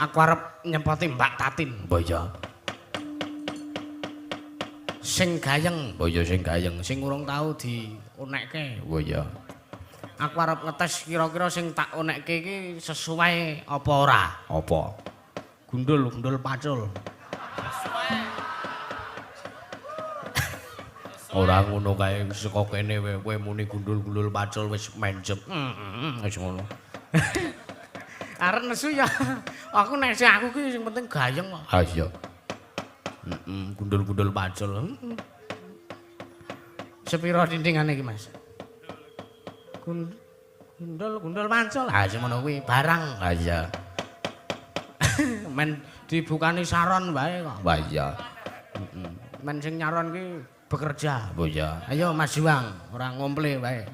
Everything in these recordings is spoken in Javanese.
Aku arep nyempoti Mbak Tatin. Mbok iya. Sing gayeng, mbok iya sing gayeng, sing urung tau dionekke. Mbok iya. Aku arep ngetes kira-kira sing tak onekke iki sesuai apa ora? Apa? Gundul-gundul pacul. Ora ngono kae saka kene kowe muni gundul-gundul pacul wis menjep. Wis ngono. Arep nesu ya. Aku nek sing aku ki sing penting gayeng kok. Ha iya. Gundul-gundul pacul. Sepiro tintingane iki, Mas? Gundul-gundul pacul. Ha sing ngono kuwi barang. Ha iya. Men dibukani saron wae kok. Wah iya. Men sing nyaron ki bekerja. Oh iya. Ayo Mas Juang, ora ngomple wae.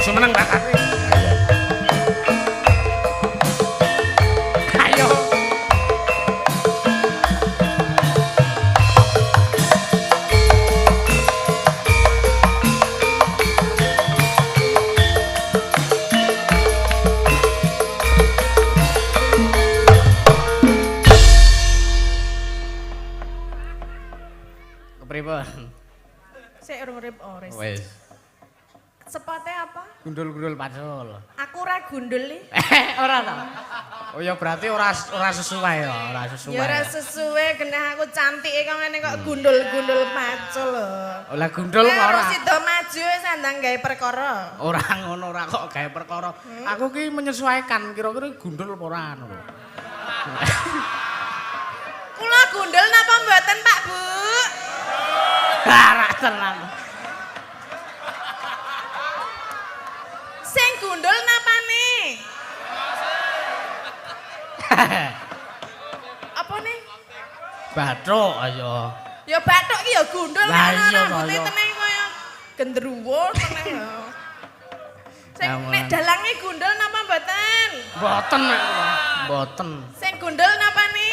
Sumeneng Mbak Tati. Ayo. Kepripun? Sik urip ores. Wis. Sepote apa? Gundul-gundul pacul. Aku ora gundul iki. Ora ta? Oh ya berarti ora sesuai ya, ora sesuai. Ya ora sesuai, genah aku cantik kok ngene kok gundul-gundul pacul lho. Lah gundul kok ora. Ora sida maju wis andang gawe perkara. Ora ngono ora kok gawe perkara. Aku ki menyesuaikan kira-kira gundul apa ora ngono. Kula gundul napa mboten Pak Bu? Ora tenan. Sing gundul napane? Apa nih? Bathuk ayo. Ya bathuk ki ya gundul Lah iya rambute teneng kaya gendruwo teneng. Sing nek dalange gundul napa mboten? Mboten nek mboten. Sing gundul napane?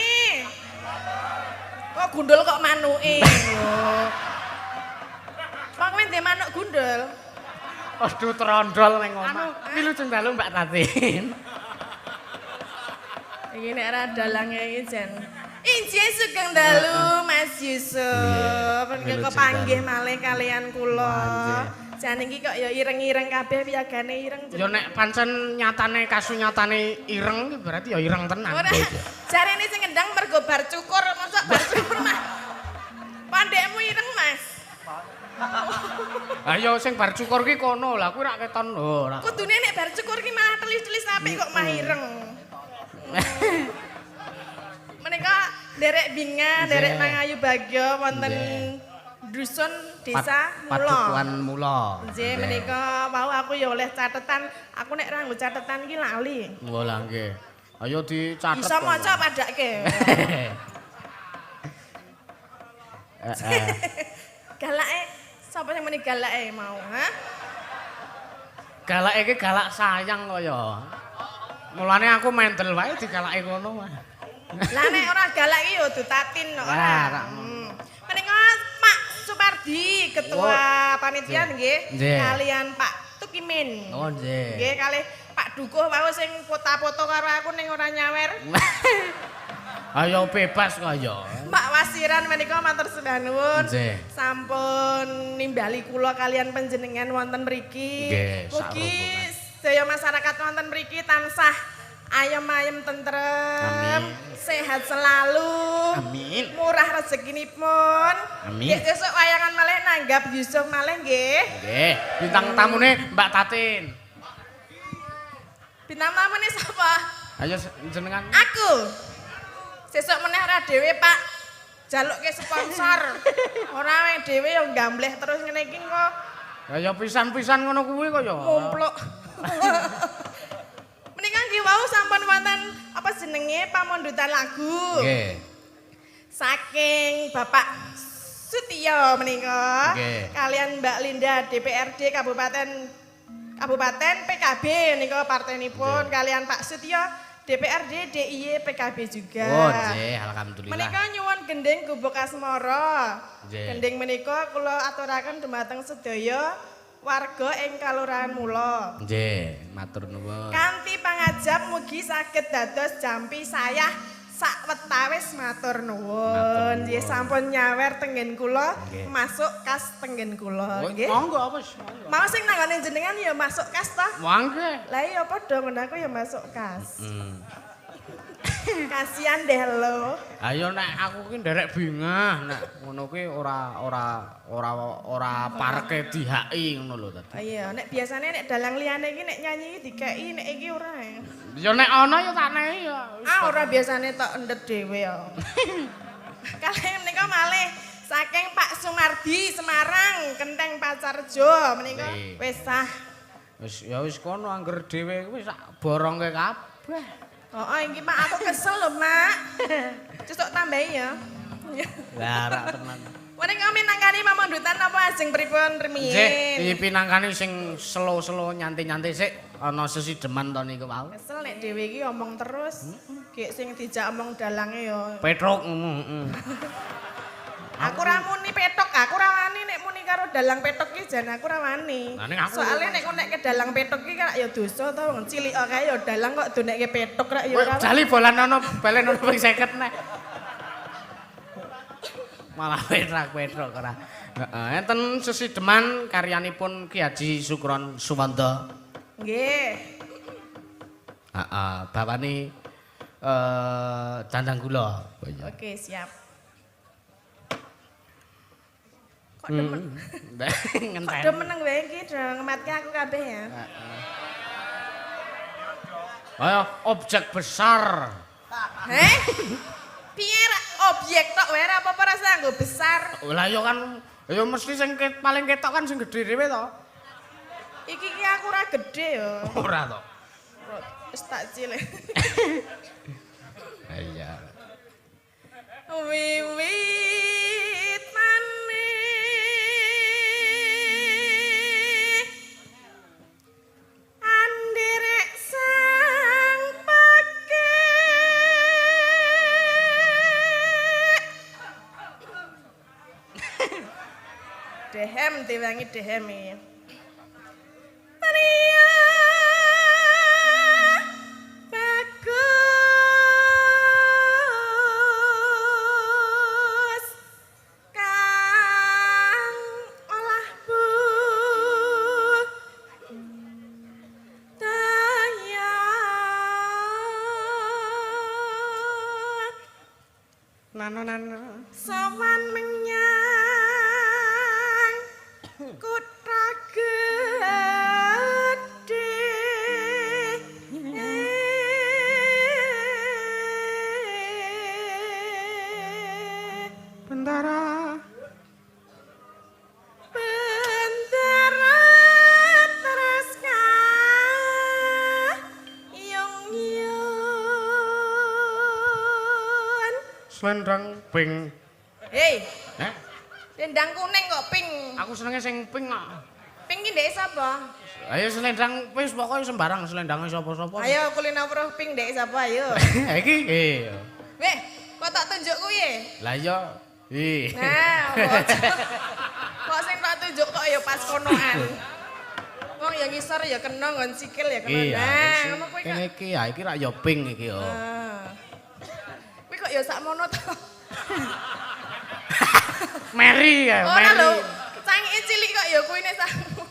Kok gundul kok manuke? Kok kowe ndek manuk gundul? Aduh trondol ning omah. Anu, wilujeng dalu Mbak Tatin. Iki nek ora dalange iki jan. Injih sugeng dalu Mas Yusuf. Menika kepanggih malih kalian kula. Jan iki kok ya ireng-ireng kabeh piyagane ireng. Ya nek pancen nyatane kasunyatane ireng berarti ya ireng tenan. Ora. Jarene sing ngendang mergo bar cukur, mosok bar cukur mah. Pandekmu ireng, Mas. Ayo sing bar cukur ki kono lah kuwi rak keton lho ora. Kudune nek bar cukur ki malah telis-telis apik kok mah ireng. Menika nderek binga, nderek mangayu bagya wonten dusun desa Mula. Padukuhan Mula. Nggih menika wau aku ya oleh catetan, aku nek ra nggo catetan ki lali. Wah lah nggih. Ayo dicatet. Bisa maca padake. Heeh. Galake sapa sing muni galake mau, ha? Galake iki galak sayang kok ya. Mulane aku mendel wae digalake ngono. Lah nek ora galak iki ya dutatin kok ora. Menika Pak Supardi, ketua panitia nggih, kalian Pak Tukimin. Oh nggih. Nggih kalih Pak Dukuh wau sing foto-foto karo aku ning ora nyawer. Ayo bebas kok ya. Pak Wasiran menika matur sembah nuwun. Sampun nimbali kula kalian panjenengan wonten mriki. Mugi sedaya masyarakat wonten mriki tansah ayem-ayem tentrem, sehat selalu. Amin. Murah rezekinipun. Amin. Nggih sesuk wayangan malih nanggap Yusuf malih nggih. Nggih, bintang tamune Mbak Tatin. Bintang tamune sapa? Ayo jenengan. Aku. Sesuk meneh ora dhewe, Pak. Jalukke sponsor. Ora wong dhewe ya gambleh terus ngene iki kok. Ya ya pisan-pisan ngono kuwi kok ya. Mumpluk. Menika nggih wau sampun wonten apa jenenge pamundutan lagu. Nggih. Saking Bapak Sutiyo menika. Kalian Mbak Linda DPRD Kabupaten PKB menika partenipun kalian Pak Sutiyo DPRD DIY PKB juga. Oh, nggih, alhamdulillah. Menika nyuwun gending Gubuk Asmara. Nggih. Gending menika kula aturaken dumateng sedaya warga ing Kalurahan Mula. Nggih, matur nuwun. Kanthi pangajap mugi saged dados jampi sayah sakwetawis matur nuwun. Nggih sampun nyawer tenggen kula masuk kas tenggen kula nggih. Monggo wis, monggo. Mau sing nanggone jenengan ya masuk kas ta? Monggo. Lah iya padha ngono aku ya masuk kas. Kasihan deh lo. Ayo nek aku ki nderek bingah nek ngono ki ora ora ora ora parke dihaki ngono lho tadi. Oh iya, nek biasane nek dalang liyane iki nek nyanyi iki dikeki nek iki ora ya. Ya nek ana ya tak nehi ya. Ah ora biasane tok endhet dhewe ya. Kalih menika malih saking Pak Sumardi Semarang, Kenteng Pacarjo menika wis sah. Wis ya wis kono angger dhewe wis sak borongke kabeh. Oh, iki Pak aku kesel lho, Mak. Cesuk tambahi ya. Lah rak tenan. Menika minangkani pamundutan napa ajeng pripun rumiyin? Nggih, pinangkani sing selo-selo nyanti-nyanti sik ana sesideman to niku wau. Kesel nek dhewe iki omong terus. Gek sing dijak omong dalange ya. Petruk ngono, heeh. Aku ora muni petok, aku ora wani nek muni karo dalang petok iki jan aku ora wani. Soale nek nek ke dalang petok iki rak ya dosa to wong cilik kae ya dalang kok donekke petok rak ya ora. Jali bolan ana balen ana ping 50 nek. Malah petrak-petruk ora. Heeh, enten sesideman karyanipun Ki Haji Sukron Suwanda. Nggih. Heeh, bawane dandang gula. Oke, siap. Kok demen? Kok demen wae iki do ngematke aku kabeh ya. Ayo objek besar. Heh? Piye objek tok wae ora apa-apa rasa nggo besar. Lah ya kan ya mesti sing paling ketok kan sing gedhe dhewe to. Iki ki aku ora gedhe ya. Ora to. Wis tak cilik. Iya. Wiwitane anderek sang pake dehem diwangi dehem iki. Pria bagus kang olah budaya. Nano nano sowan menyang kutha gedhe. Bentara Bentara terus kayung-yun. Selendang pink. Hei, Eh? selendang kuning kok pink. Aku senenge sing pink kok. Pink ki ndek sapa? Ayo selendang wis pokoke sembarang selendange sapa-sapa. Ayo kulino weruh pink ndek sapa ayo. Iki iya. Weh, kok tak tunjuk kuwi? Lah iya. Ih. Nah, kok sing tak tunjuk kok ya pas konoan. Wong ya ngisor ya kena nggon sikil ya kena. Iya. Nah, ngono kuwi kok. Kene iki ya iki rak ya pink iki yo. Kuwi kok ya sakmono to. Mary ya, Ora Mary. lho, cangike cilik kok ya kuwi nek sakmono.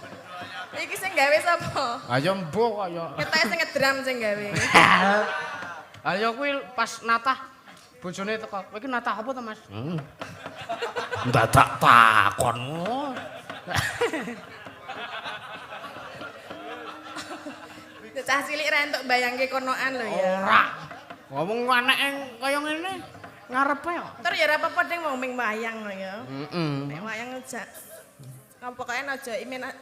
Iki sing gawe sapa? Ayo mbuh kok ya. Ketoke sing ngedram sing gawe. Ayo kuwi pas natah bojone teko. Kowe iki natah apa to, Mas? Dadak takon. Cah cilik ra entuk bayangke konoan lho ya. Ora. Ngomong aneke kaya ngene ngarepe kok. Tur ya ora apa-apa ding wong ming wayang lho ya. Heeh. Nek wayang aja pokoke aja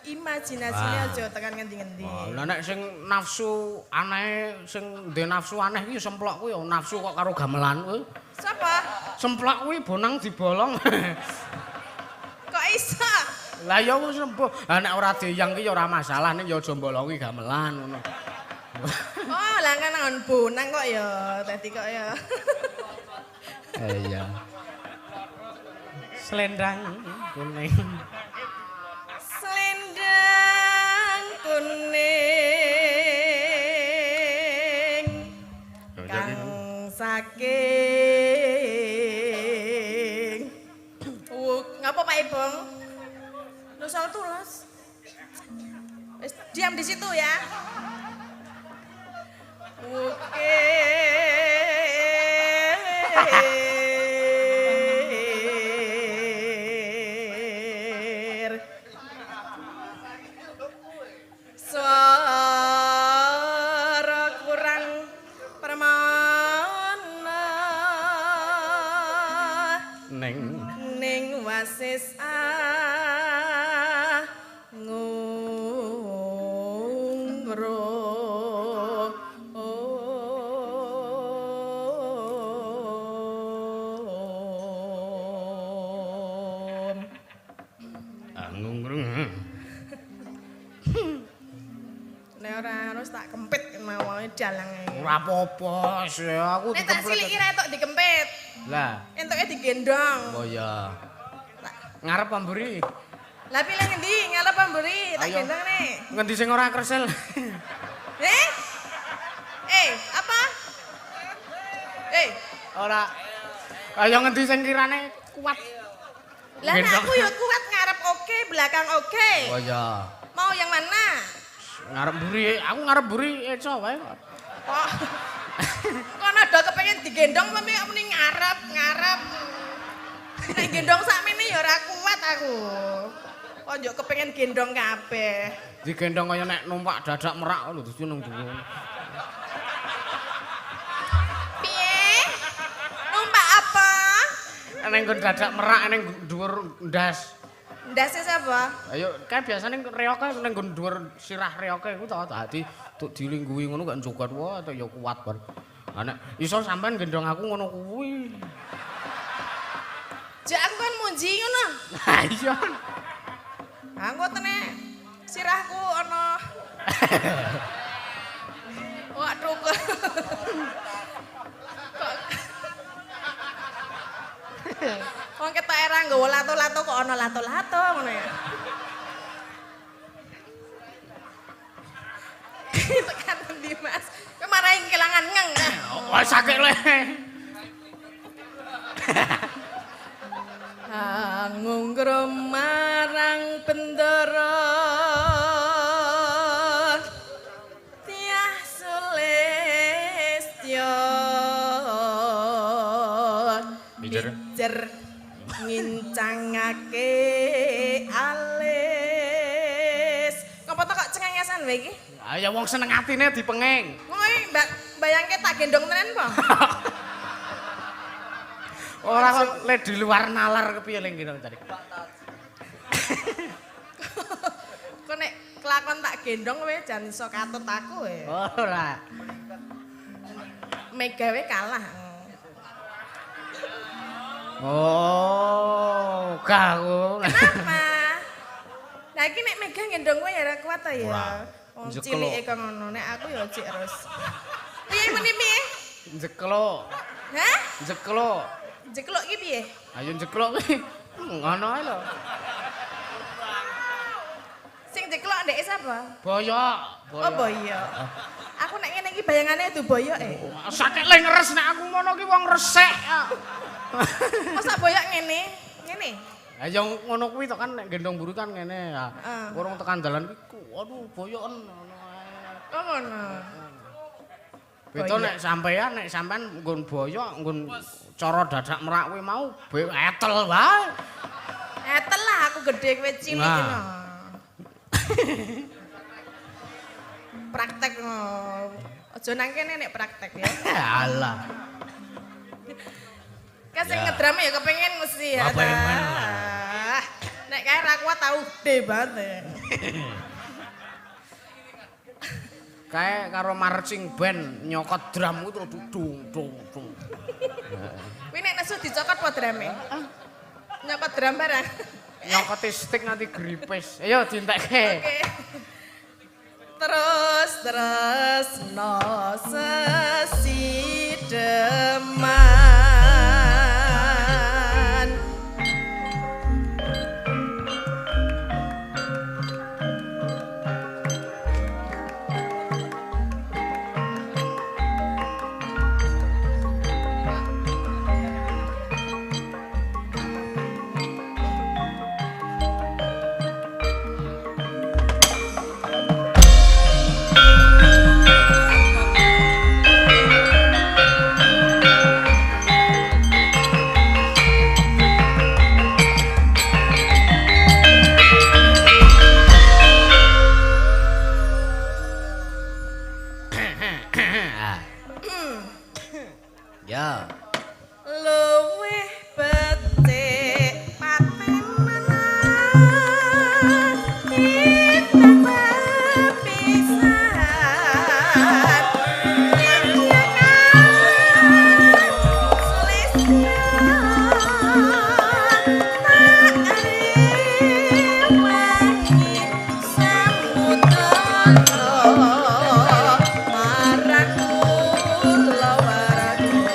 imajinasine aja tekan ngendi-ngendi. Lah nek sing nafsu aneh, sing ndek nafsu aneh iki semplok kuwi ya nafsu kok karo gamelan kuwi. Sapa? Semplok kuwi bonang dibolong. Kok iso? Lah ya wis embuh. Lah nek ora deyang ki ya ora masalah ning ya aja mbolongi gamelan ngono. Oh, lah kan nang bonang kok ya, dadi kok ya. Iya. Selendang kuning. Selendang kuning kang saking. Ngapa Pak Ibong? Nusol tulus. Wis diam di situ ya. Oke. Suara kurang permana Ning ning wasis ngungro. Ngungrung. Nek ora harus tak kempit mau dalange. Ora apa-apa, aku Nek tak siliki ra entuk dikempit. Lah, Entuke digendong. oh iya. Ngarep pamburi. Lah pilih ngendi? Ngarep pamburi, tak gendong nih. Ngendi sing ora kresel? Eh? Apa? Ora. Kaya ngendi sing kirane kuat. Lah nek aku ya kuat ngarep oke, belakang oke. Oh iya. Mau yang mana? Ngarep mburi, aku ngarep mburi eco wae. Kok kono do kepengin digendong tapi kok muni ngarep, ngarep. Nek gendong sakmene ya ora kuat aku. Kok njuk kepengin gendong kabeh. Digendong kaya nek numpak dadak merak lho dadi nang dhuwur. Piye? Numpak apa? Neng nggon dadak merak neng dhuwur ndas. Ndase sapa? Ayo, kae biasane reoke neng nggon dhuwur sirah reoke iku to dadi tuk dilingguhi ngono gak joget wae ya kuat bar. Lah nek iso sampean gendong aku ngono kuwi. Jak aku kan munji ngono. Lah iya. Aku tene sirahku ana. Wah, tukul. Kok wong ketok era nggawa lato-lato kok ana lato-lato ngono ya. Tekan endi, Mas? Kowe marahi kelangan ngeng. Wah, sakit le. Ngungrum marang bendara tiah sulistya mijer ngincangake alis. Ngopo to kok cengengesan wae iki? Ya wong seneng atine dipenging. Ngono Mbak, bayangke tak gendong tenan po? Ora kok le di luar nalar kepiye le ngene tadi. Kok nek kelakon tak gendong kowe jan iso katut aku e. Ora. Megawe kalah. Oh, gak aku. Kenapa? Lah iki nek Mega gendong kowe ya ora kuat ta ya. Wong cilike kok ngono, nek aku ya cik terus. Piye muni piye? Njeklok. Hah? Njeklok. Njeklok iki piye? Ayo njeklok iki. Ngono ae lho. Sing njeklok ndeke sapa? Boyok. Oh, boyok. Aku nek ngene iki bayangane itu boyok e. Sakit le ngeres nek aku ngono ki wong resik. Masa boyok ngene? Ngene. Ha ya ngono kuwi to kan nek gendong mburi kan ngene ya. Urung tekan dalan ki aduh boyoken ngono ae. Oh ngono. Beda nek sampean nggon boyok nggon cara dadak merak kuwi mau etel wae. Etel lah aku gede kowe cilik ngono. Praktek ngono. Aja nang kene nek praktek ya. Alah. Kan sing ngedram ya kepengin mesti ya. Nek kae ra kuat tau gede banget. Kae karo marching band nyokot drum kuwi terus dung dung dung. Kuwi nek nesu dicokot apa drame? Nyokot drum barang. Nyokoti stick nganti gripis. Ayo dientekke. Oke. Terus Tresno sesideman. Ya. Luwih becik paten menang timbang pepisahan. Sulistya tak rewangi samudra marang kula warga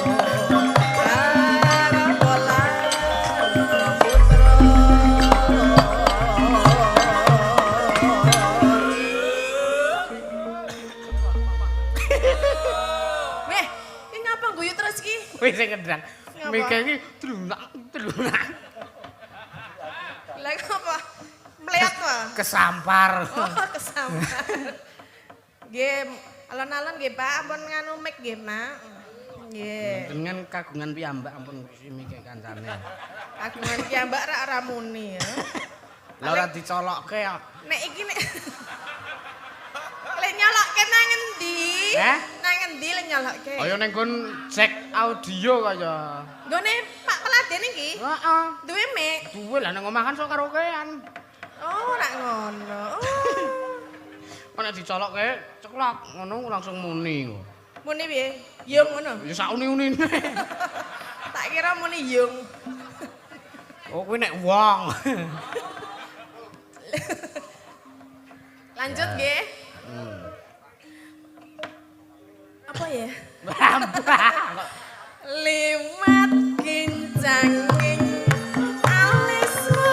garwa lan putra. Weh, iki ngapa guyu terus ki? Wis sing ngendang. Ngapa? Mike iki drunak drunak Lah ngapa? Mleot to? Kesampar. Oh, kesampar. Nggih, alon-alon nggih, Pak, ampun nganu mic nggih, Mak. Nggih. Jenengan kagungan piyambak ampun ngurusi mike kancane. Kagungan piyambak rak ora muni ya. Lah ora dicolokke ya. Nek iki nek le nyolokke nang endi? Eh? Nang endi le nyolokke? Kaya ning nggon cek audio kaya. Nggone Pak Peladen iki? Heeh. Duwe mic. Duwe lah nang omah kan sok karaokean. Oh, ora ngono. Oh. Nek dicolokke ceklok ngono langsung muni kok. Muni piye? Yung ngono. Ya sak uni-unine. Tak kira muni yung. Oh kuwi nek wong. Lanjut nggih. Apa ya? Liwat kincanging alismu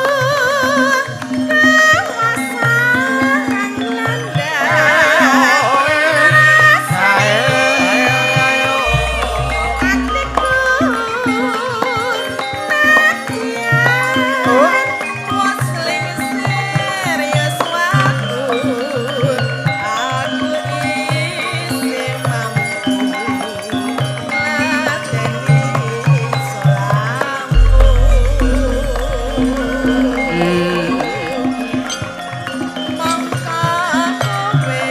kewasang landang atiku nadyan wosling serius wakun aku isih mampu ngladeni salamku. Mongko kowe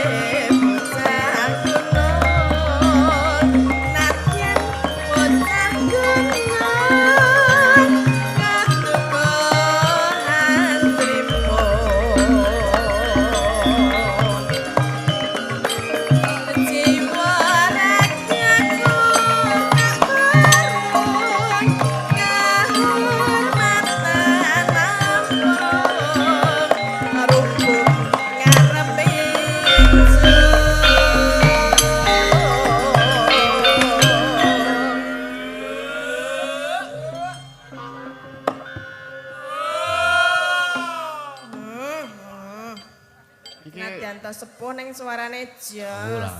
bocah gunung, nadyan bocah gunung, katukohan trimo. Jiwa rakyatku tak kurung, kahormatan nampung, rupung ngarepe ingsun. Iki Nadyan to sepuh ning suarane jos.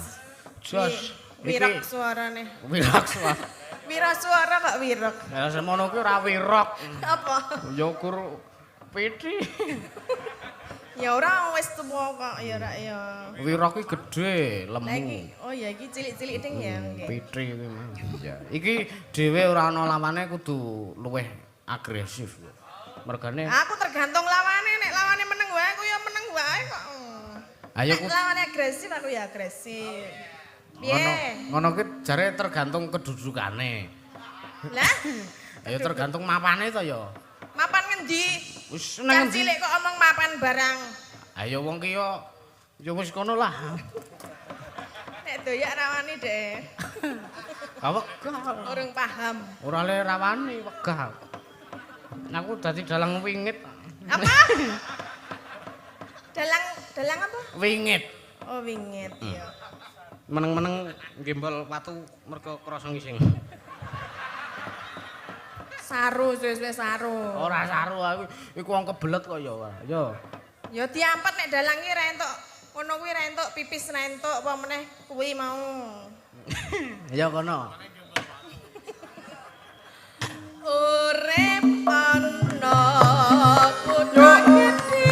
Jos. Wirok suarane. Wirok suara. Wira suara kok wirok. Ya semono kuwi ora wirok. Apa? Ya kur piti. Ya ora wis tuwa kok ya ora ya. Wirok ki gedhe, Lah iki lemu. oh ya iki cilik-cilik ding ya. Nggih. Piti kuwi mah. Iya. Iki dhewe ora ana lawane kudu luwih agresif. Mergane Aku tergantung lawane, nek lawane meneng wae aku ya meneng wae kok. Ayo Nek ku lawane agresif aku ya agresif. ngono Piye? ngono ki jare tergantung kedudukane. Lah, Ayo tergantung mapane to ya. mapan ngendi? Wis Cah nang endi? cilik kok omong mapan barang. Ayo wong ki yo ya wis kono lah. Nek doyak rawani deh. Wegah. Urung paham. Ora le rawani wegah. Aku dadi dalang wingit. Apa? Dalang dalang apa? Wingit. Oh, Oh, wingit ya. Meneng-meneng gembol watu mergo krasa ngising. Saru suwe-suwe saru. Ora saru aku, iku wong kebelet kok ya ora. Yo. Ya diampet nek dalang ki ra entuk ngono kuwi ra entuk pipis ra entuk apa meneh kuwi mau. Ya kono. Urip ana kutha gedhe.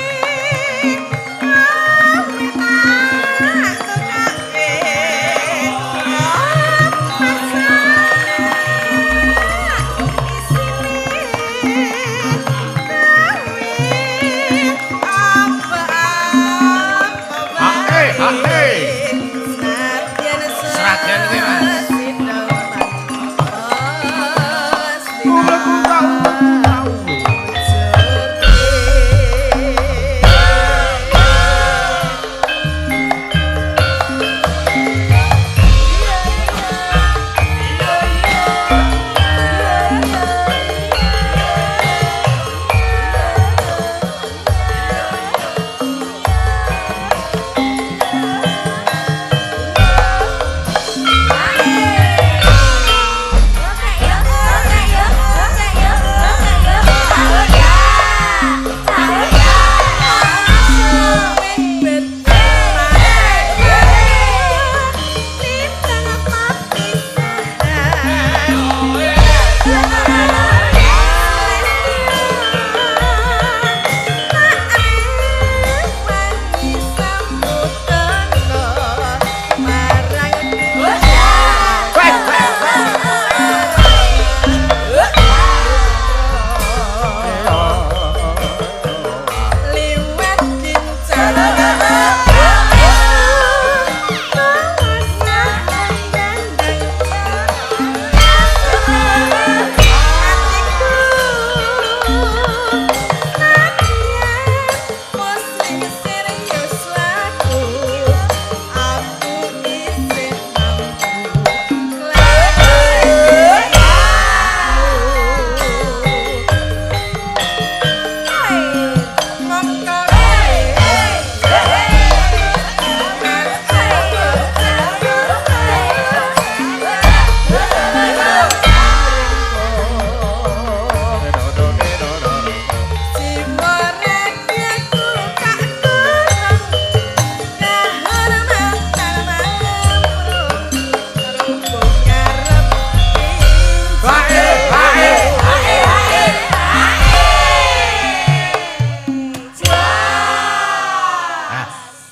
Sragen kuwi, Mas.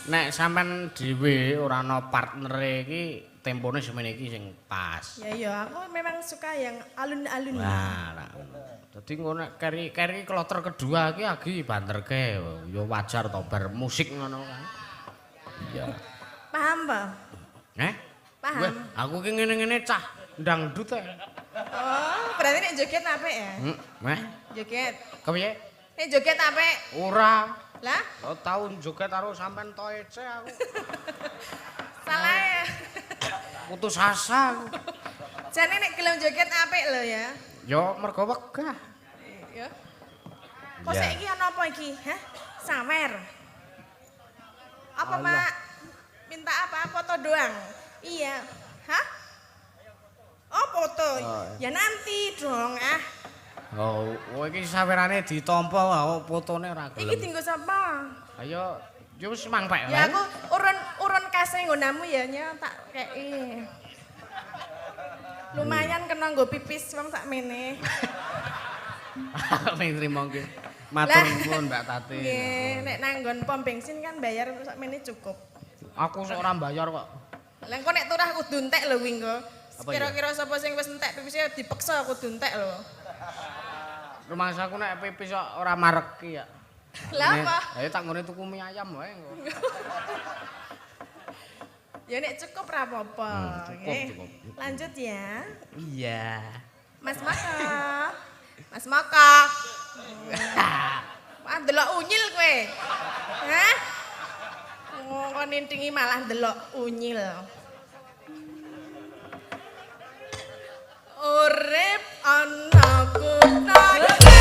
Nek sampean dhewe ora ana partnere iki tempone semene iki sing pas. Ya ya, aku memang suka yang alun-alun. Nah, lah ngono. Dadi engko nek keri-keri kloter kedua iki agi banterke ya wajar to bar musik ngono kan. Iya. Paham, Pak? Eh? Paham. Weh, aku ki ngene-ngene cah dangdut e. Oh, berarti nek joget apik ya? Heeh. Joget. Kepiye? Nek joget apik? Ora. Lah? Oh, tau joget karo sampean toece aku. Salah ya. Putus asa aku. Jane nek gelem joget apik lho ya. Ya mergo wegah. Ya. Kok saiki ana apa iki? Hah? Sawer. Apa, Alah. Pak? Minta apa? Foto doang. Iya. Hah? Oh, foto. Oh. Ya nanti dong, ah. Oh, iki sawerane ditampa wae fotone ora Iki gelem. dinggo sapa? Ayo, yo wis mangpek. Ya aku urun kase nggonamu ya nya tak kei. Lumayan kena nggo pipis wong sakmene. Ning trimo nggih. Matur nuwun Mbak Tati. Nggih, nek nanggon pom bensin kan bayar sakmene cukup. Aku sok ora bayar kok. Lah engko nek turah kudu entek lho kuwi engko. Apa ya? Kira-kira sapa sing wis entek pipise dipeksa kudu entek lho. Rumangsaku nek pipis kok ora mareki ya. Lah apa? Ayo tak nggone tuku mie ayam wae engko. Ya nek cukup ra apa-apa. Cukup, Nggih. cukup. Lanjut ya. Iya. Mas Moko. Mas Moko. Wah, ndelok unyil kowe. Hah? Kok nintingi malah ndelok unyil. Urip ana kutha gedhe.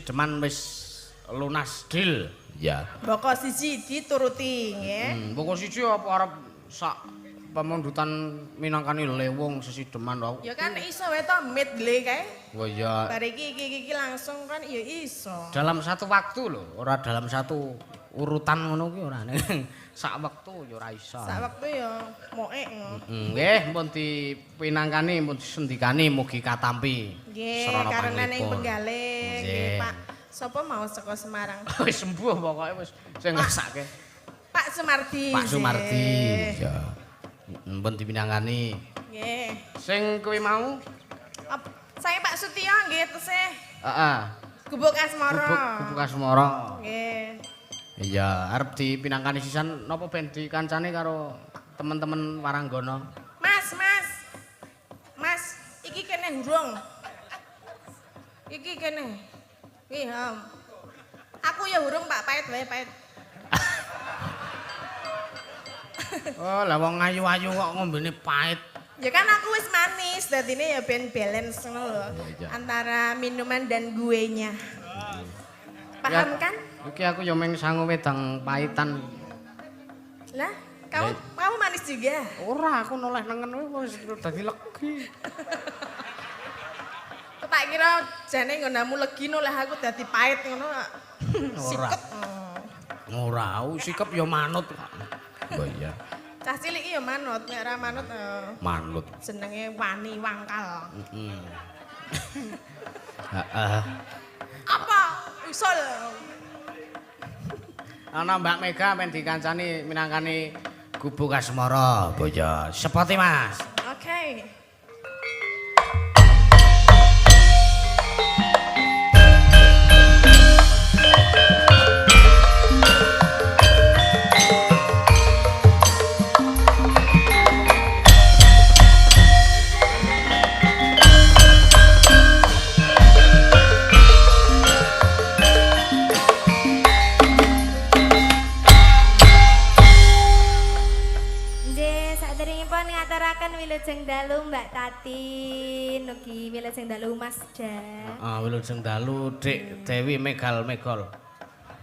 sesideman wis lunas deal. Ya. Boko siji dituruti nggih. Boko siji apa arep sak pemundutan minangkani lewung sesideman wae. Ya kan iso wae to medley kae. Oh iya. Bar iki iki langsung kan ya iso. Dalam satu waktu lho, ora dalam satu urutan ngono kuwi ora. Sak wektu ya ora iso. Sak wektu ya moek. Nggih, pun dipinangkani, pun disendikani mugi katampi. Nggih, karena ning penggalih nggih Pak. Sapa mau saka Semarang? Wis sembuh pokoke wis sing ngrasake. Pak Sumardi. Pak Sumardi. Ya. Pun dipinangkani. Nggih. Sing kuwi mau? Saya Pak Sutio nggih tesih. Heeh. Gubuk Asmara. Gubuk Asmara. Nggih. Iya, arep dipinangkani sisan napa ben dikancani karo temen-temen Waranggana. Mas, Mas. Mas, iki kene hurung. Iki kene. Iki, aku ya hurung Pak, pahit wae, pahit. Oh, lah wong ayu-ayu kok ngombene pahit. Ya kan aku wis manis, dadine ya ben balance ngono lho. Antara minuman dan guenya. Paham ya, kan? Iki aku ya mung sangu wedang pahitan. Lah, kamu manis juga? Ora, aku noleh nengen wis dadi legi. Tak kira jane nggonamu legi noleh aku dadi pahit ngono. Ora. Sikep. Ora, sikep ya manut. Oh iya. Cah cilik iki ya manut, nek ora manut manut. Jenenge wani wangkal. Heeh. Heeh. Apa? Usul. Ana Mbak Mega men dikancani minangkani Gubuk Asmara. Boyo. Sepoti Mas. Oke. Wilujeng dalu Mbak Tatin, ugi wilujeng dalu Mas Da. Heeh, wilujeng dalu Dik Dewi Megal Megol.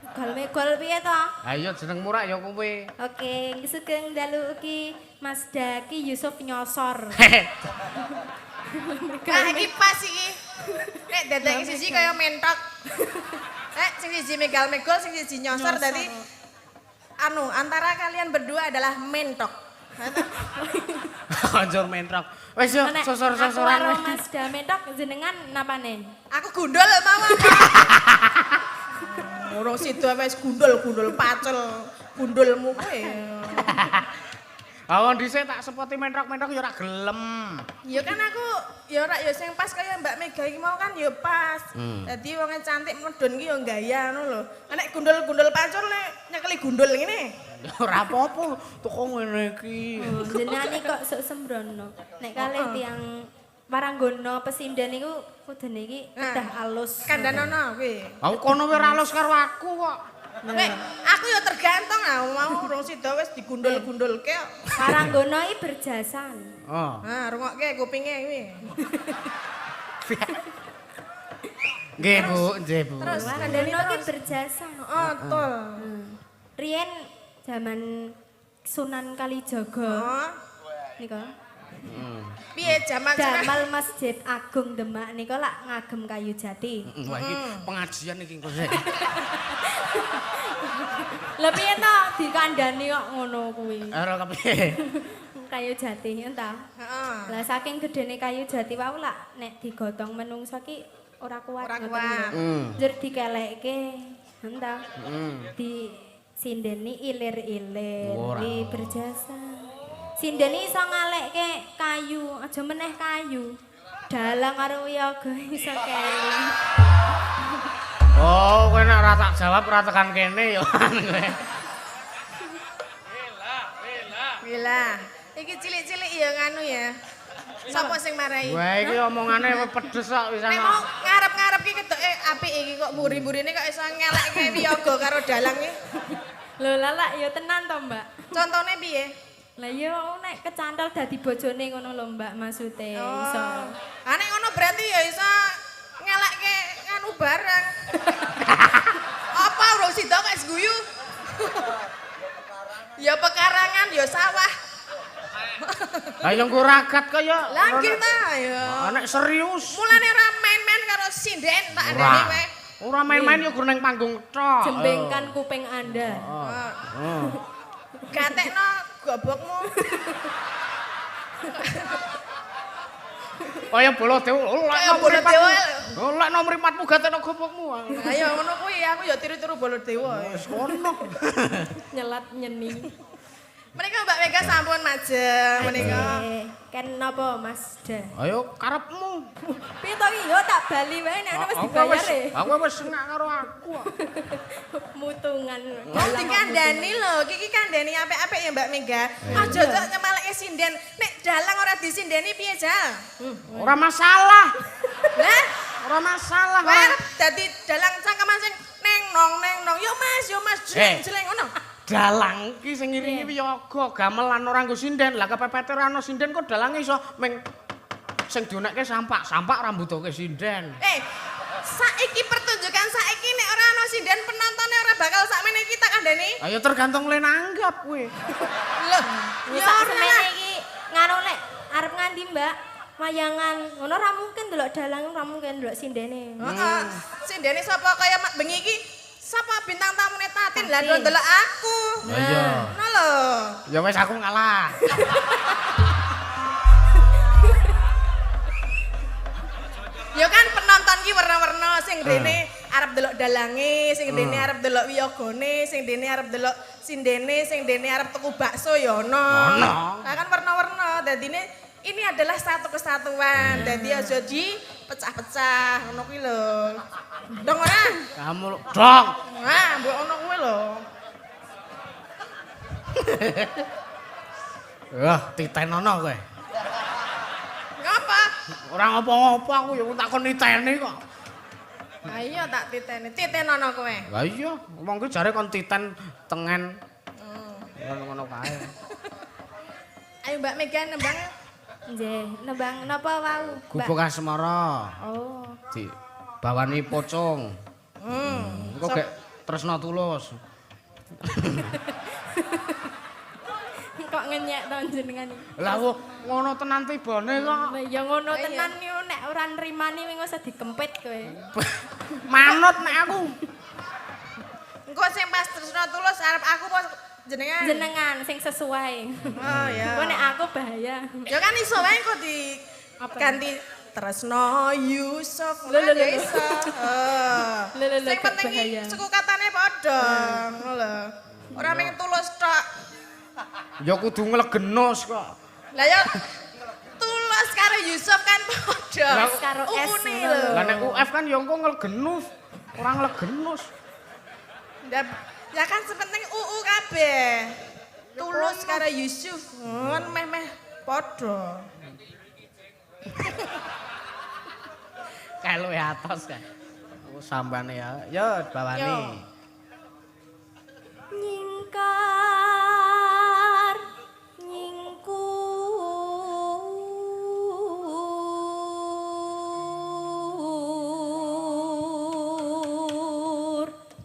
Megol Megol piye to? Ha iya jenengmu rak ya kowe. Oke, sugeng dalu ugi Mas Da ki Yusuf Nyosor. Nah iki pas iki. Nek dadake siji kaya mentok. Nek sing siji Megal Megol, sing siji Nyosor dadi anu antara kalian berdua adalah mentok. Anjur mentok. Wis yo sosor-sosoran. Aku karo Mas Da mentok jenengan napane? Aku gundul mawon. Urung sida wis gundul-gundul pacel. Gundulmu kowe. Ah wong dhisik tak sepoti mentok-mentok ya ora gelem. Ya kan aku ya ora ya sing pas kaya Mbak Mega iki mau kan ya pas. Dadi wonge cantik medun ki ya gaya ngono lho. Nek gundul-gundul pacul nek nyekeli gundul ngene. Ora apa-apa, teko ngene iki. Jenengan iki kok sok sembrono. Nek kalih tiyang Waranggono pesinden niku kudune iki kedah alus. Kandhanono kuwi. Aku kono wae ora alus karo aku kok. Weh, aku ya tergantung ah mau urung sida wis digundul-gundulke kok. Waranggono iki berjasa. Oh. Nah, rungokke kupinge kuwi. Nggih, Bu, nggih, Bu. Terus Waranggono iki berjasa. Heeh, betul. Riyen jaman Sunan Kalijaga. Oh. Nika. Piye jaman Damal Masjid Agung Demak nika lak ngagem kayu jati. Wah iki pengajian iki engko sik. Lha piye to dikandani kok ngono kuwi? Ora kepiye? Kayu jati entah. Heeh. Lah saking gedene kayu jati wau lak nek digotong menungso ki ora kuat. Ora kuat. Njur dikelekke entah. Di sindeni ilir-ilir di berjasa. Sindeni iso ngalekke kayu, aja meneh kayu. Dalang karo wiyaga iso keli. Oh, kowe nek ora tak jawab ora tekan kene ya kowe. Gila. Iki cilik-cilik ya nganu ya. Sapa sing marahi? Wah, iki omongane pedes kok wis ana. Nek mau ngarep-ngarep iki ketoke apik iki kok mburi-mburine kok iso ngelekke wiyaga karo dalang iki. Lho lha ya tenan to, Mbak. Contone piye? Lah ya nek kecantol dadi bojone ngono lho, Mbak, maksude iso. Ah nek ngono berarti ya iso ngelekke nganu nganu bareng. Apa urung sida kok wis guyu? Ya pekarangan, ya sawah. Lah ya nggo ragat kaya. Lah nggih ta ya. Nek serius. Mulane ora main-main karo sinden tak andani kowe. Ora main-main ya gur ning panggung tok. Jembengkan kuping Anda. Heeh. Gatekno gobokmu. Kaya bola dewa. Kaya bola dewa. Olehno mripatmu gatekno gobokmu. Ayo ngono kuwi aku ya tiru-tiru bola dewa. Wis kono. Nyelat nyeni. Menika Mbak Mega sampun majeng menika. Ken napa Mas Da? Ayo karepmu. Piye to iki yo tak bali wae nek ana wis dibayar e. Aku wis sengak karo aku. Mutungan. Wong dikandani lho, iki kandhani apik-apik ya Mbak Mega. Aja cok nyemaleke sinden. Nek dalang ora disindeni piye, Jal? Ora masalah. Lah, ora masalah. Kowe arep dadi dalang cangkeman sing neng nong neng nong. Yo Mas, jeleng-jeleng ngono. Dalang ki sing ngiringi wiyaga gamelan ora nggo sinden. Lah kepepete ora ana sinden kok dalange iso ming sing dionekke sampak, sampak ora mbutuhke sinden. Saiki pertunjukan saiki nek ora ana sinden penontonnya ora bakal sakmene iki tak kandhani. Ayo tergantung le nanggap kowe. Lho, ya sak semene iki nganu nek arep ngandi Mbak, wayangan ngono ora mungkin delok dalang, ora mungkin delok sindene. Heeh. Sindene sapa kaya bengi iki? Sapa bintang tamune Tatin? Lah ndelok aku. Lah iya. Ngono lho. Ya wis aku ngalah. Ya kan penonton ki werna-werna, sing rene arep delok dalange, sing rene arep delok wiyogone, sing rene arep delok sindene, sing rene arep tuku bakso ya ono. Lah kan werna-werna, dadine ini adalah satu kesatuan. Dadi aja dipecah-pecah ngono kuwi lho. Dong ora? Kamu dong. Nah, mbok ono kuwi lho. Wah, titenono kowe. Ngapa? Ora ngopo-ngopo aku ya takon niteni kok. Ha iya tak titeni. Titenono kowe. Lah iya, wong kuwi jare kon titen tengen. Ngono-ngono kae. Ayo Mbak Mega nembang. Nggih, nembang napa wau? Gubuk Asmara. Oh. Di bawani pocong. Engko gek tresna tulus. Kok ngenyek to jenengan iki? Lah ngono tenan tibane kok. Lah ya ngono tenan niku nek ora nrimani wis usah dikempit kowe. Manut nek aku. Engko sing pas tresna tulus arep aku apa jenengan? Jenengan sing sesuai. Oh ya. Engko nek aku bahaya. Ya kan iso wae engko diganti Tresno Yusuf. Lho lho iso. Sing penting suku katane padha ngono lho. Ora mung tulus tok. Ya kudu nglegenos kok. Lah ya tulus karo Yusuf kan padha. Karo S lho. Lah nek UF kan ya engko nglegenus, ora nglegenus. Ya kan sepenting UU kabeh. Tulus karo Yusuf kan meh-meh padha. Kae luwih atos kae. Aku sambane ya. Yo bawani. Nyingkar nyingkur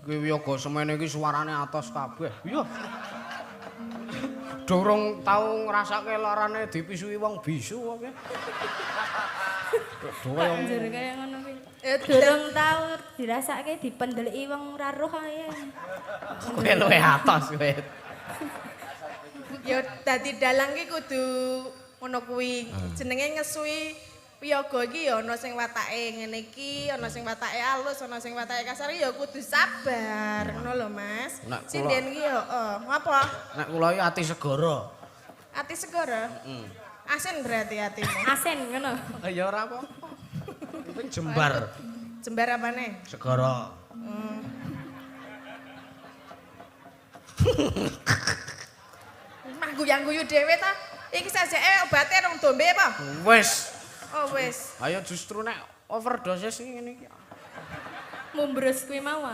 Kuwi wiyaga semene iki suarane atos kabeh. Iya. Durung tau ngrasake larane dipisuhi wong bisu kok. Kaya kaya ngono kuwi. Durung tau dirasake dipendeliki wong ora roh ae. Kowe luwih atos kowe. Ya dadi dalang ki kudu ngono kuwi. Jenenge ngesuhi wiyaga iki ya ana sing watake ngene iki, ana sing watake alus, ana sing watake kasar ya kudu sabar. Ngono lho, Mas. Sinden iki ya heeh. Ngapa? Nek kula iki ati segara. Ati segara? Heeh. Asin berarti atimu. Asin ngono. Ya ora apa-apa. Penting jembar. Jembar apane? Segara. Mah guyang-guyu dhewe ta. Iki sajake obate rong dombe apa? Wis. Oh wis. Ayo justru nek overdosis ngene iki. Mumbrus kuwi mau.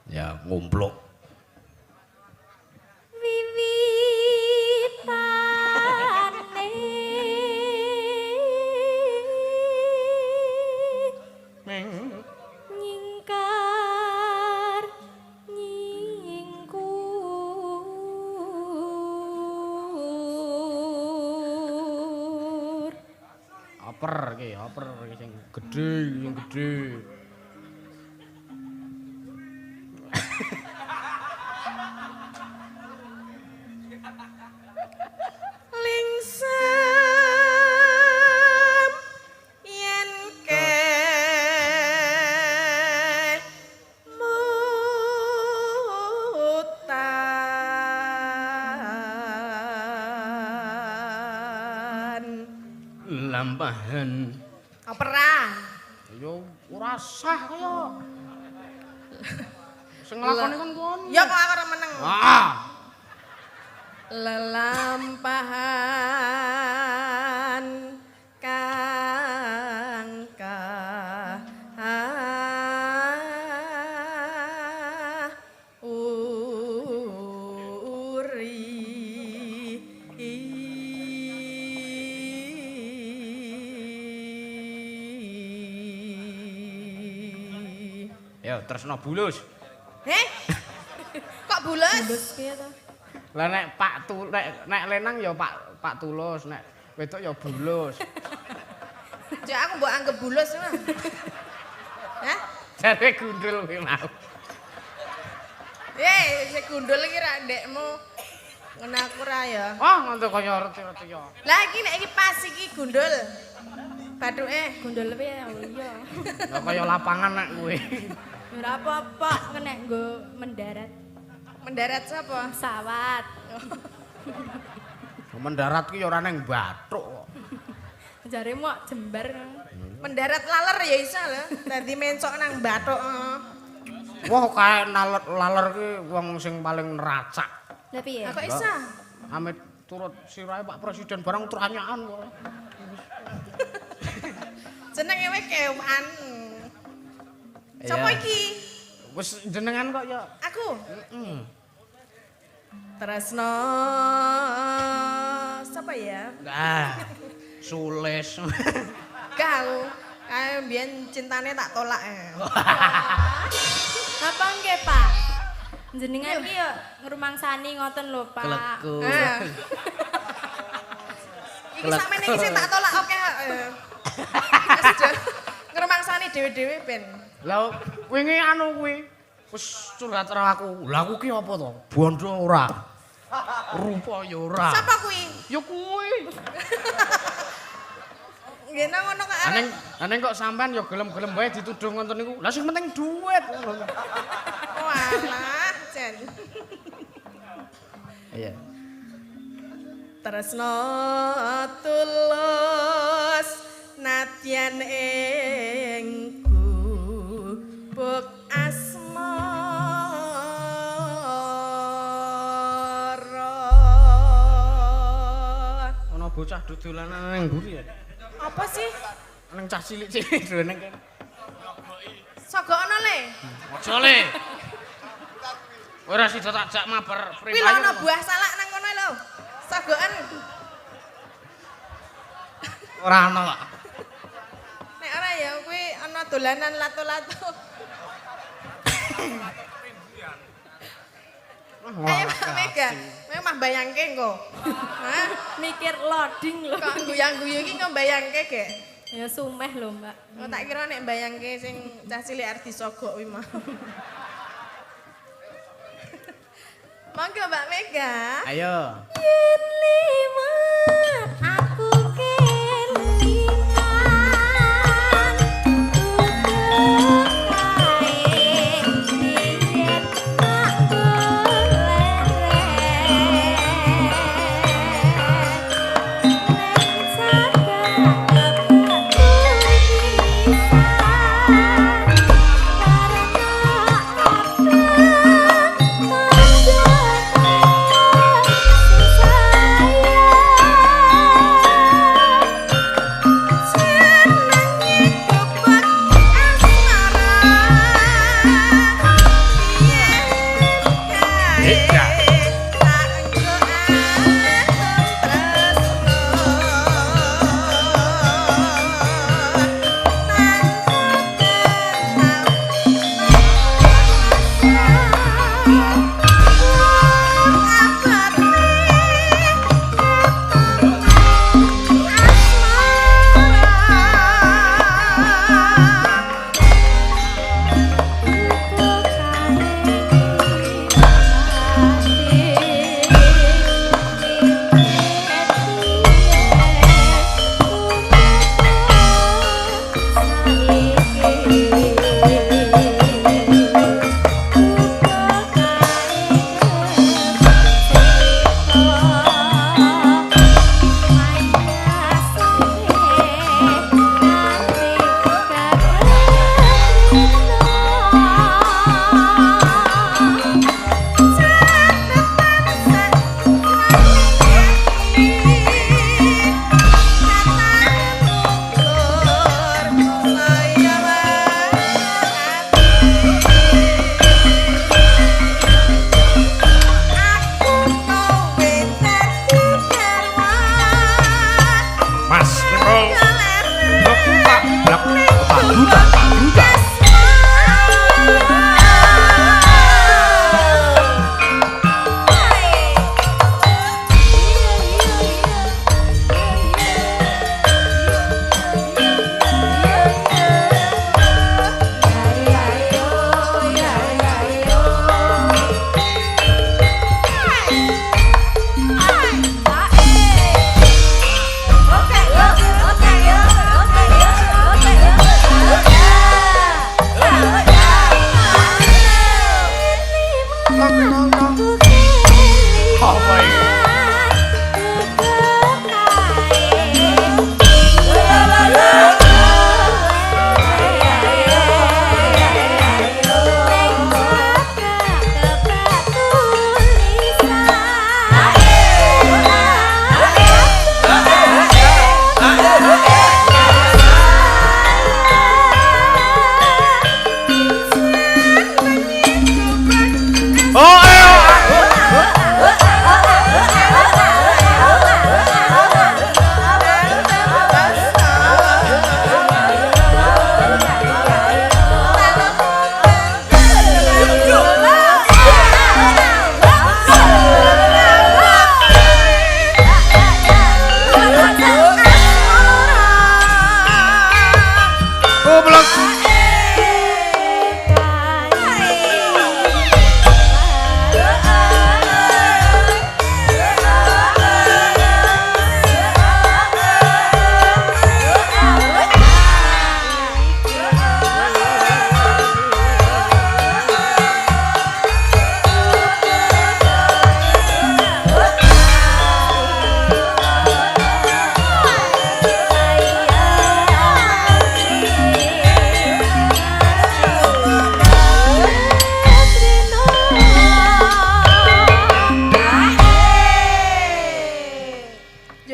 Ya ngumpluk. Wiwitane Oper iki, oper iki sing gedhe, sing gedhe. Lingsem yen kemutan. Lampahan. Opera. Ya ora sah kaya. Sing nglakoni kon kon. Ya kok aku ora meneng. Ah. Lelampahan kang uri. Ya tresno bulus. Heh? Kok bulus? Bulus piye to? Lah nek Pak Tu nek lenang ya Pak Pak Tulus, nek wedok ya bulus. Ya aku mbok anggap bulus mah. Hah? Jare gundul kuwi mau. Eh, sing gundul iki ra ndekmu. Ngono aku ra ya. Wah, nganti kaya reti-reti ya. Lah iki nek iki pas iki gundul. Bathuke Gundul piye? Oh iya. Lah kaya lapangan nek kuwi. Ora apa-apa nek nggo mendarat. Mendarat sapa? Pesawat. Mendarat ki ya ora ning bathuk kok. Jare mok jembar. Mendarat laler ya iso lho. Dadi mencok nang bathuk. Wah, kae laler ki wong sing paling neracak. Lah piye? Lah kok iso? Amit turut sirahe Pak Presiden barang tranyaan kok. Jenenge wae kewan. Sapa iki? Wis jenengan kok ya. Aku. Heeh. Tresno sapa ya? Ah. Sules. Gak aku. Kae mbiyen cintane tak tolak. Apa nggih, Pak? Jenengan iki yo ngrumangsani ngoten lho, Pak. Keleku. Iki sampeyan iki sing tak tolak oke. Ngrumangsani dhewe-dhewe ben. Lah wingi anu kuwi wis curhat karo aku. Lah aku ki apa to? Bondo ora. Rupa ya ora. Sapa kuwi? Ya kuwi. Nggih nang ngono kok. Aneng aneng kok sampean ya gelem-gelem wae dituduh ngoten niku. Lah sing penting duit. Walah, jan. Iya. Tresno tulus nadyan ing gubuk asmara. Ana bocah dodolanan nang mburi ya. Apa sih? Nang cah cilik-cilik dolan nang kene. Sogokno le. Aja le. Ora sida tak jak mabar Kuwi lho ana buah salak nang kono lho. Sogokan. Ora ana kok. Nek ora ya kuwi ana dolanan lato-lato. Ayo Mbak Mega, kowe mah bayangke engko. Hah? Mikir loading lho. Kok guyang-guyu iki kok bayangke gek? Ya sumeh lho, Mbak. Oh, tak kira nek bayangke sing cah cilik arep disogok kuwi mah. Monggo Mbak Mega. Ayo. Yen liwat aku kelingan tutup kae biyen tak golek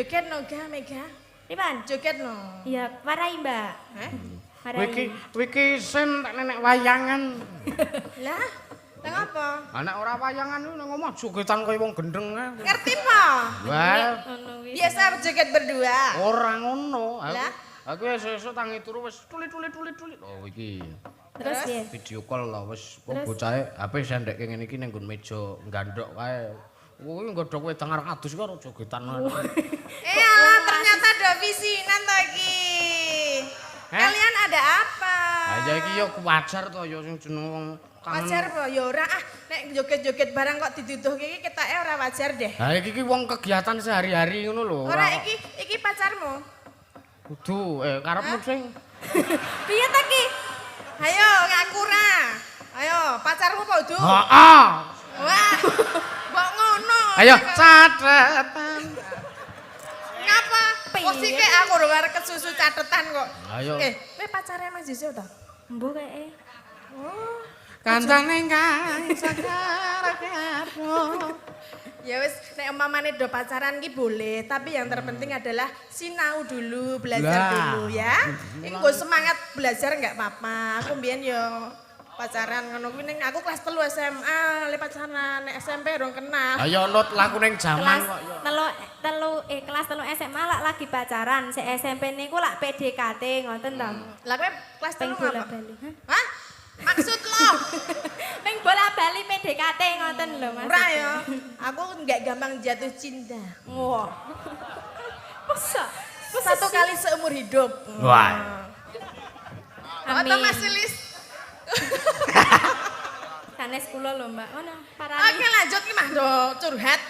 Joget no ga Mega. Pripun? Joget no. Iya, warai, Mbak. Heh? Warai. Wiki wiki sen tak nenek wayangan. Lah, lah ngapa? Anak ora wayangan ku nang omah jogetan kaya wong gendeng ae. Ngerti po? Wah, Ngono kuwi. Biasa joget berdua. ora ngono. Aku Lah? aku esuk-esuk tangi turu wis tuli tuli tuli tuli. Oh iki. Terus piye? Video call lah wis kok Terus? bocahe HP sendekke ngene iki ning nggon meja nggandhok kae. Kuwi nggodhok wedang arek adus karo jogetan. Eh alah, ternyata ada visinan to iki. Heh? Kalian ada apa? Ha ya iki ya wajar to ya sing jeneng wong kangen. Wajar po? Ya ora ah, nek joget-joget barang kok dituduhke iki ketoke ora wajar deh. Ha iki ki wong kegiatan sehari-hari ngono lho. Ora iki iki pacarmu. Kudu karepmu sing Piye ta ki? Ayo ngaku ra. Ayo, pacarmu apa udu? Heeh. Wah. Mbok ngono. Ayo catetan. Ngapa? Piye? Kok sih kayak aku ora arep kesusu catetan kok. Ayo. Eh, kowe pacare Mas Yusuf ta? Mbuh kae. Oh. Kancane kang sakar-karo. Ya wis, nek umpamane do pacaran ki boleh, tapi yang terpenting adalah sinau dulu, belajar Lah. dulu ya. Iki nggo semangat belajar nggak apa-apa. Aku mbiyen yo pacaran ngono kuwi ning aku kelas 3 SMA, le pacaran nek SMP rong kenal. Ayo nut laku ning jaman Kelas kok ya. telu telu eh kelas 3 SMA lak lagi pacaran, se SMP niku lak PDKT ngoten to. Lah kowe kelas Ping 3 ngapa? bola-bali. Hah? Hah? Maksud lo? Ping bola-bali PDKT ngoten lho Mas. Ora ya. Aku nggak gampang jatuh cinta. Wah. Masa? Masa Satu sih? kali seumur hidup. Wah. Atau Amin. Mas Lilis. Sanes kula lho, Mbak. Ngono, parani. Oke lanjut ki mah do curhat.